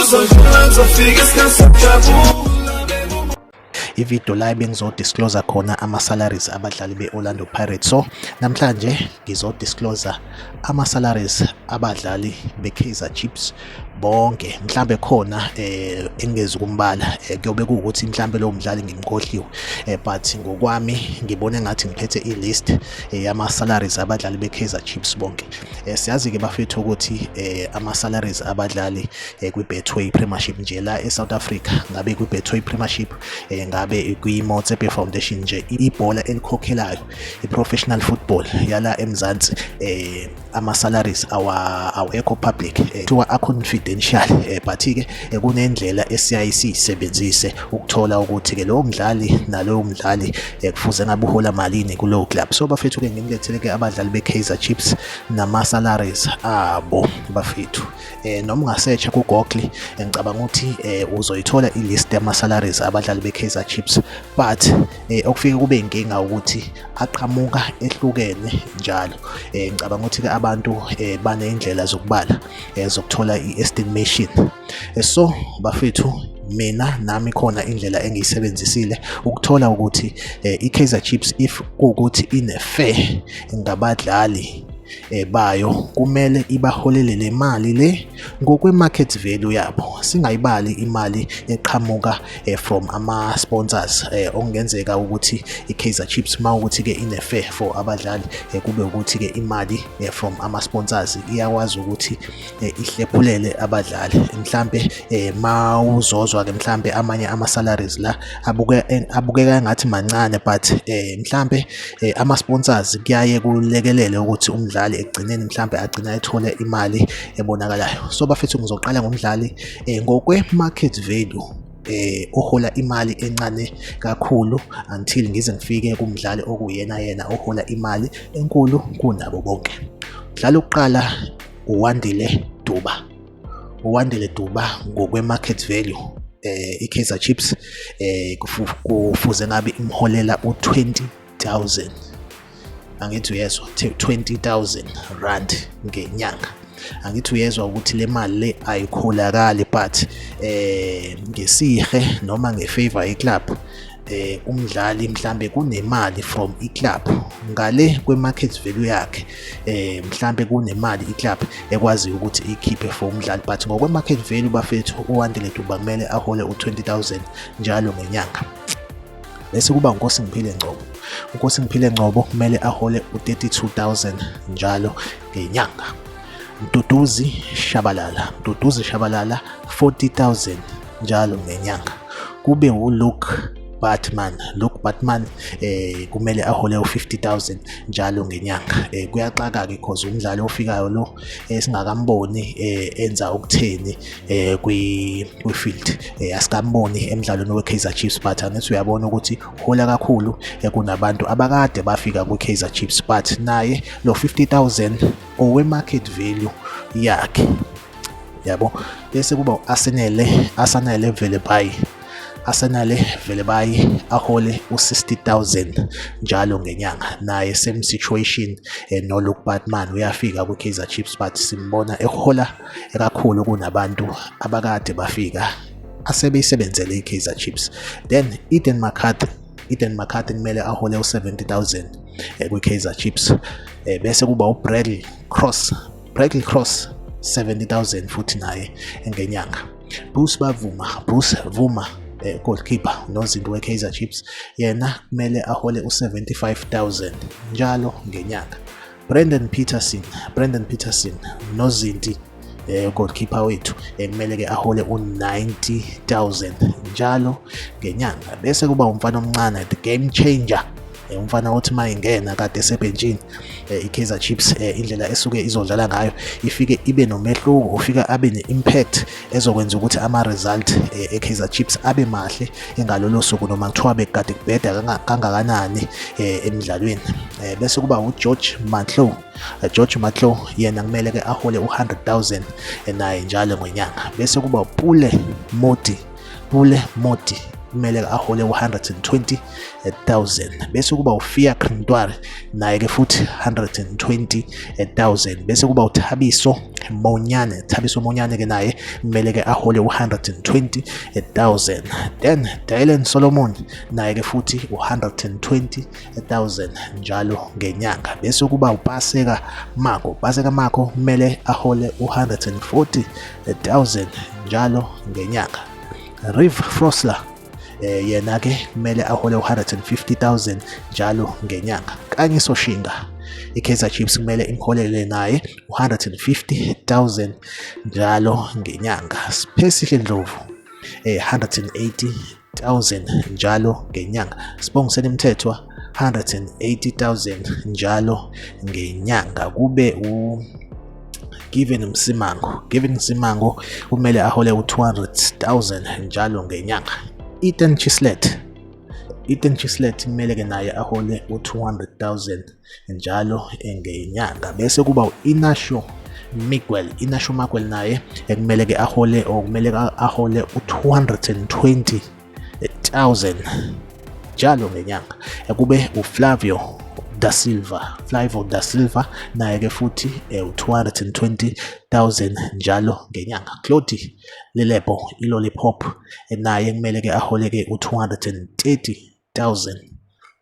Kuzodlula, kuzofika isikhathi sokujabula. Ividiyo la bengizodisclose khona ama-salaries abadlali be-Orlando Pirates. So namhlanje ngizodisclose ama-salaries abadlali be-Kaizer Chiefs bonke. Mhlambe khona engingezi kumbala, kuyobe kuwukuthi mhlambe lowo mdlali ngimkhohliwe, but ngokwami ngibone ngathi ngiphethe i-list yama-salaries abadlali be-Kaizer Chiefs bonke. Siyazi-ke bafethu ukuthi ama-salaries abadlali kwi-Betway Premiership nje la e-South Africa, ngabe kwi-Betway Premiership, ngabe kwi-Motsepe Foundation nje, ibhola elikhokhelayo, i-professional football yala eMzansi, ama-salaries awekho public, kuthiwa a-confidential, but-ke kunendlela esiyaye siyisebenzise ukuthola ukuthi-ke lowo mdlali nalowo mdlali kufuze ngabe uhola malini kulowo club. So bafethu-ke, nginilethele-ke abadlali be-Kaizer Chiefs nama-salaries abo bafethu. Noma ungasearcha ku-Google, ngicabanga ukuthi uzoyithola i-list yama-salaries abadlali be-Kaizer Chiefs, but okufike kube inkinga ukuthi aqhamuka ehlukene njalo. Ngicabanga ukuthi-ke abantu baney'ndlela zokubala, zokuthola i-estimation. So bafethu, mina nami khona indlela engiyisebenzisile ukuthola ukuthi i-Kaizer Chiefs, if kuwukuthi ine-fair ngabadlali bayo, kumele ibaholele le mali le ngokwe-market value yabo, singayibali imali eqhamuka from ama-sponsors, okungenzeka ukuthi i-Kaizer Chiefs, mawukuthi-ke ine-fair for abadlali, kube ukuthi-ke imali from ama-sponsors iyakwazi ukuthi ihlephulele abadlali. Mhlambe mawuzozwa-ke mhlambe amanye ama-salaries la abukeka engathi mancane, but mhlambe ama-sponsors kuyaye kulekelele ukuthi umdlali ekugcineni mhlambe agcina ethole imali ebonakalayo. So bafethu, ngizoqala ngomdlali ngokwe-market value ohola imali encane kakhulu until ngize ngifike kumdlali okuyena yena ohola imali enkulu kunabo bonke. Umdlali wokuqala, uWandile Duba. uWandile Duba, ngokwe-market value, i-Kaizer Chiefs kufuze ngabe imholela u-20,000. Angithi uyezwa, R20,000 ngenyanga. Angithi uyezwa ukuthi le mali le ayikholakali, but ngesihe noma ngefavor yeclub, umdlali mhlambe kunemali from iclub ngale kwe-market value yakhe, mhlambe kunemali iclub ekwaziyo ukuthi ikhiphe for umdlali, but ngokwe-market value bafethu, uWandile Duba kumele ahole u-20,000 njalo ngenyanga. Bese kuba uNkosingiphile Ngcobo. UNkosingiphile Ngcobo kumele ahole u-32,000 njalo ngenyanga. Mduduzi Shabalala, Mduduzi Shabalala, 40,000 njalo ngenyanga. Kube uLuke Baartman. Luke Baartman kumele ahole u-50,000 njalo ngenyanga. Kuyaxaka ke because umdlali ofikayo lo esingakamboni enza ukutheni kwi field, asikamboni emdlalweni we-Kaizer Chiefs, but angithi uyabona ukuthi uhola kakhulu kunabantu abakade bafika kwi-Kaizer Chiefs, but naye lo 50,000 owe market value yakhe yabo. Bese kuba u-Asanele, Asanele Velebayi. Asanele Velebayi ahole u-60,000 njalo ngenyanga. Naye same situation no Luke Baartman, uyafika kwi-Kaizer Chiefs, but simbona ehola kakhulu kunabantu abakade bafika asebeyisebenzele i-Kaizer Chiefs. Then Eden McCarthy, Eden McCarthy kumele ahole u-70,000 kwi-Kaizer Chiefs. Bese kuba uBradley Cross, Bradley Cross, 70,000 futhi naye ngenyanga. Bruce Bavuma, Bruce Bvuma, goalkeeper, nozinto we-Kaizer Chiefs, yena kumele ahole u-75,000 njalo ngenyanga. Brandon Petersen, Brandon Petersen, nozinti, goalkeeper wethu, kumele ke ahole u-90,000 njalo ngenyanga. Bese kuba umfana omncane, the game changer, umfana othi mayingena kade esebhentshini, i-Kaizer Chiefs indlela esuke izodlala ngayo ifike ibe nomehluko, ufika abe ne-impact ezokwenza ukuthi ama-result e-Kaizer Chiefs abe mahle engalolo suku, noma kuthiwa bekade kubheda kangakanani emidlalweni. Bese kuba uGeorge Matlou. George Matlou yena kumele ke ahole u-100,000 naye njalo ngenyanga. Bese kuba uPule Mmodi, Pule Mmodi. Kumele ahole u-120,000. Bese kuba uFiacre Ntwari, naye ke futhi 120,000. Bese kuba uThabiso Monyane, Thabiso Monyane ke naye kumele ke ahole u-120,000. Then Dylan Solomon, naye ke futhi u-120,000 njalo ngenyanga. Bese kuba uPaseka Mako, Paseka Mako kumele ahole u-140,000 njalo ngenyanga. Reeve Frosler, yena ke kumele ahole u-150,000 njalo ngenyanga. Nkanyiso Shinga, i-Kaizer Chiefs kumele imholele naye u-150,000 njalo ngenyanga. Siphesihle Ndlovu, 180,000 njalo ngenyanga. Sibongiseni Mthethwa, 180,000 njalo ngenyanga. Kube u Given Msimango, Given Msimango kumele ahole u-200,000 njalo ngenyanga. Ethan Chislett, Ethan Chislett kumele ke naye ahole u-200,000 njalo ngenyanga. Bese kuba u-Inacio Miguel, Inacio Miguel naye ekumele ke ahole, or kumele ahole u-220,000 njalo ngenyanga. Kube uFlavio da Silva, Flavio da Silva naye ke futhi u-220,000 njalo ngenyanga. Claude Lilepo, iLollipop, naye kumele ke ahole ke u-230,000.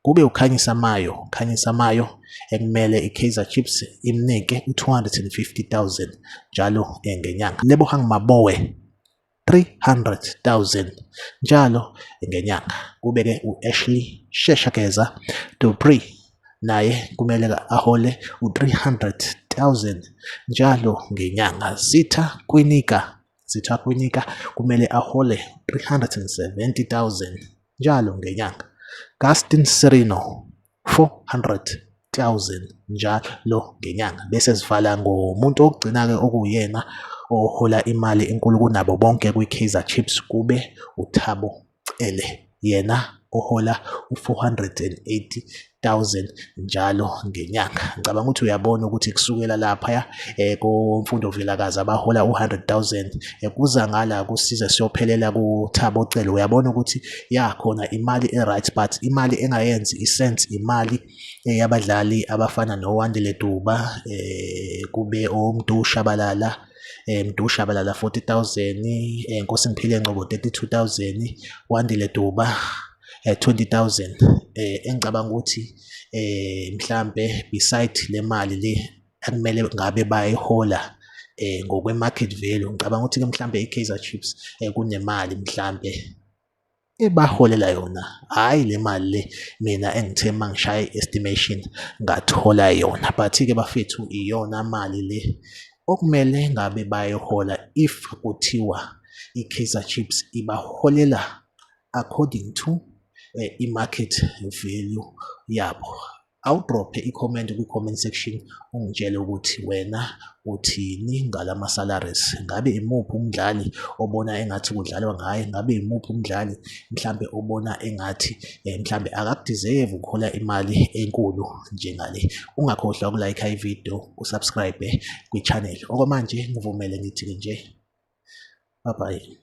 Kube uKhanyisa Mayo, Khanyisa Mayo ekumele i-Kaizer Chiefs imnike u-250,000 njalo ngenyanga. Lebohang Maboe, 300,000 njalo ngenyanga. Kube ke u-Ashley Sheshageza Dupree, naye kumele ahole u-300,000 njalo ngenyanga. Zitha Kwinika, Zitha Kwinika kumele ahole 370,000 njalo ngenyanga. Gaston Sirino, 400,000 njalo ngenyanga. Bese sivala ngomuntu okugcina ke okuyena ohola imali enkulu kunabo bonke kwi-Kaizer Chiefs, kube uThabo Cele, yena ohola u-480,000 njalo ngenyanga. Ngicabanga ukuthi uyabona ukuthi kusukela laphaya koMfundo Vilakazi abahola u-100,000 kuza ngala kusize siyophelela kuThabo Cele, uyabona ukuthi ya khona imali e-right, but imali engayenzi i-sense, imali yabadlali abafana noWandile Duba, kube oMdu Shabalala, Mdu Shabalala 40,000, Nkosingiphile Ngcobo 32,000, Wandile Duba 20,000. Engicabanga ukuthi mhlambe beside le mali le ekumele ngabe bayihola ngokwe-market value, ngicabanga ukuthi-ke mhlambe i-Kaizer Chiefs kunemali mhlambe ebaholela yona, hhayi le mali le mina engithe mangishaya i-estimation ngathola yona. But-ke bafethu, iyona mali le okumele ngabe bayihola if kuthiwa i-Kaizer Chiefs ibaholela according to i-market value yabo. Awudrophe i-comment kwi-comment section, ungitshele ukuthi wena uthini ngalama salaries. Ngabe imuphi umdlali obona engathi kudlalwa ngaye? Ngabe imuphi umdlali mhlambe obona engathi mhlambe akaku-deserve ukuhola imali enkulu njengale? Ungakhohlwa uku-like i-video, u-subscribe kwi-channel. Okwamanje ngivumele ngithi-ke nje bye bye.